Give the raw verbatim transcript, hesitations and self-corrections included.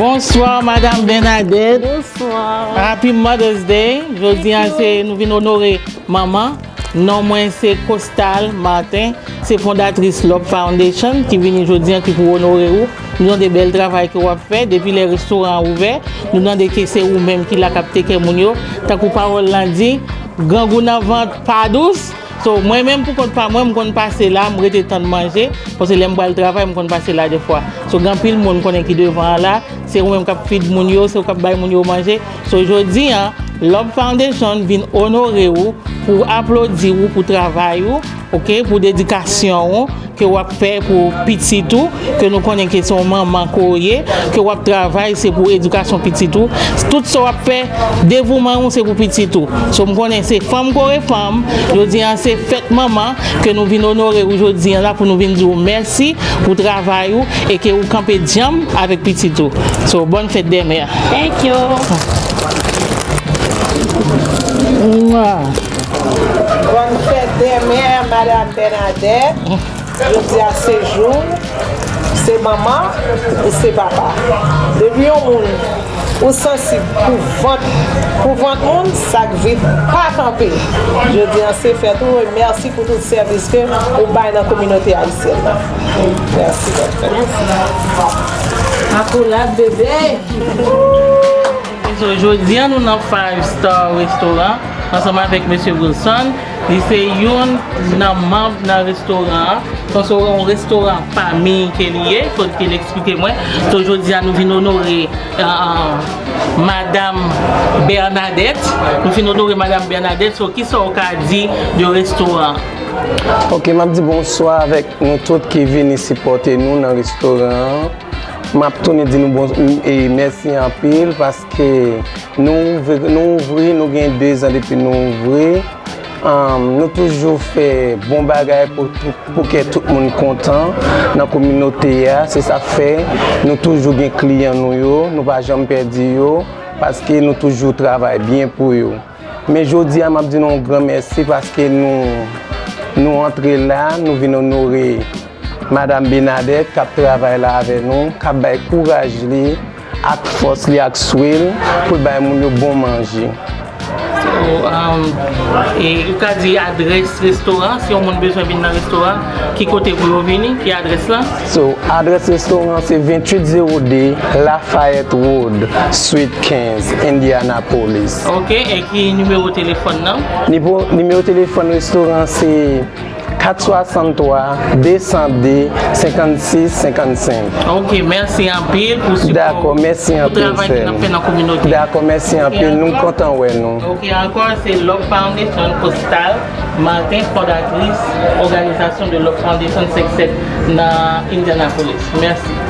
Bonswa, Madam Bernadette. Bonswa. Happy Mother's Day. Jodi a, se nou vin onore manman. Non mwen se Costal Martin. Se fondatris Love Foundation ki vini jodi a, ki pou onore ou. Nou tande bèl travay ke w ap fè. Depi lè restoran an ouvè, nou tande ke se ou menm ki la k ap teke moun yo. Tankou pawòl lan di, grangou nan vant pa dous. So, mwen menm pou kont pa mwen, m konn pase la, m rete tann manje, paske lè m pral travay, m konn pase la defwa. So, gen anpil moun m konnen ki devan an la, se ou menm k ap feed moun yo, se ou k ap bay moun yo manje. So, jodi a, Love Foundation vin onore ou, pou aplodi ou, pou travay ou, oke, pou dedikasyon ou, ke w ap fè pou pitit ou, ke nou konnen ke se yon manman ke w ye, ke w ap travay, se pou edikasyon pitit ou. Tout sa w ap fè, devouman ou, se pou pitit ou. So, m konnen se fanm kore fanm, jodi a se fèt manman, ke nou vin onore ou jodi a la pou nou vin di w mèsi pou travay ou e ke ou kanpe djanm avèk pitit ou. So, bonne fête des mères. Thank you. Mwa. Bonne fête des mères, Madame Bernadette. Jodi a se jou, se manman, e se papa. Depi yon moun ou sansib pou vant, pou vant moun, sa k vid pa kanpe. Jodi a se fèt ou, e mèsi pou tout sèvis ke ou bay nan kominote ayisyèn nan. Mèsi, bèl fèt. Akolad, bebe. So, jodi a nou nan Five Star Restaurant ansanm avèk mesye Wilson. Li se youn nan manm nan restoran an. So, se yon restoran fanmi ke li ye, kot ke l eksplike mwen. So, jodi a nou vin onore, uh, Madam Bernadette. Nou vin onore Madam Bernadette. So, kisa w ka di de restoran an? Ok, m ap di bonswa avèk nou tout ki vini sipòte nou nan restoran an. M ap tounen di nou bon, e mèsi anpil paske nou ouvri, nou ouvri, nou gen de zan depi nou ouvri. Ahn, nou toujou fè bon bagay pou, pou, pou kè tout moun kontan nan kominote a. Se sa k fè nou toujou gen kliyan nou yo, nou pa janm pèdi yo, paske nou toujou travay byen pou yo. Men jodi a, m ap di nou yon gran mèsi paske nou, nou antre la, nou vin onore Madam Bernadette k ap travay la avè nou, k ap bay kouraj li, ak fòs li, ak swe l, pou l bay moun yo bon manje. So, um, e ou ka di adrès restoran, si yon moun bezwen vin nan restoran, ki kote pou yo vini, ki adrès la? So, adrès restoran se venntuit zewo de Lafayette Road, Suite kenz, Indianapolis. Ok, e ki nimewo telefòn nan? Nipo-, nimewo telefòn restoran se kat swasanntwa, de san de, senkannsis, senkannsenk. Ok, mèsi anpil pou sipò. Dakò, mèsi anpil, sè m. Pou travay ke n ap fè nan kominote. Dakò, mèsi anpil. Nou kontan wè nou. Ok, ankò, se Love Foundation, Costal Martin, fondatris òganizasyon de Love Foundation senk sèt nan Indianapolis. Mèsi.